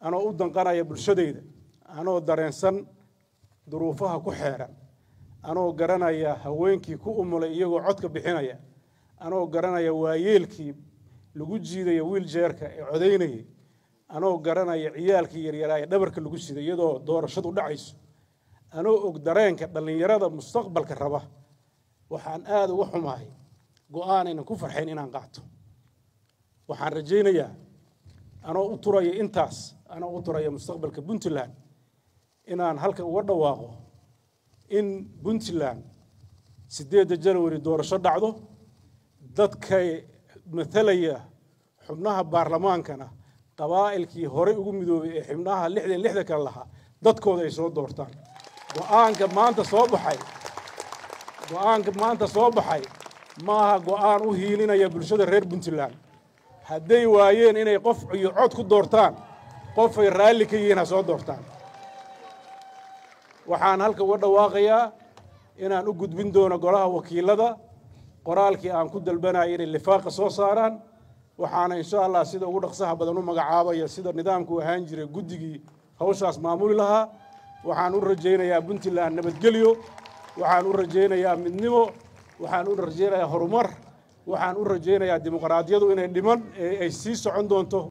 Anoo u danqanaya bulshadayda, anoo dareensan duruufaha ku xeeran, anoo garanaya haweenkii ku umulay iyagoo codka bixinaya, anoo garanaya waayeelkii lagu jiidaya wheelchairka ee codaynayay, anoo garanaya ciyaalkii yaryaraa ee dhabarka lagu siday iyadoo doorashadu dhacayso, anoo og dareenka dhallinyarada mustaqbalka raba, waxaan aada uga xumahay go'aan aynan ku farxayn inaan qaato. Waxaan rajaynayaa, anoo u turaya intaas, anoo u turaya mustaqbalka Puntland, inaan halkan uga dhawaaqo in Puntland 8-da Janawari doorasho dhacdo, dadkay matalaya xubnaha baarlamaankana qabaa'ilkii horey ugu midoobay ee xubnaha 66 kale lahaa dadkooda ay soo doortaan. Go'aanka maanta soo baxay maaha go'aan u hiilinaya bulshada reer Puntland. Hadday waayeen inay qof iyo cod ku doortaan, qofay raalli ka yihiin ha soo doortaan. Waxaan halka uga dhawaaqayaa inaan u gudbin doono golaha wakiilada qoraalkii aan ku dalbanaya inay lifaaqa soo saaraan. Waxaana insha Allah sida ugu dhaqsaha badan u magacaabaya, sida nidaamku ahaan jiray, guddigii hawshaas maamuli lahaa. Waxaan u rajaynayaa Puntland nabadgelyo, waxaan u rajaynayaa midnimo, waxaan u rajaynayaa horumar, waxaan u rajaynayaa dimuqraadiyadu inay dhiman ee ay sii socon doonto.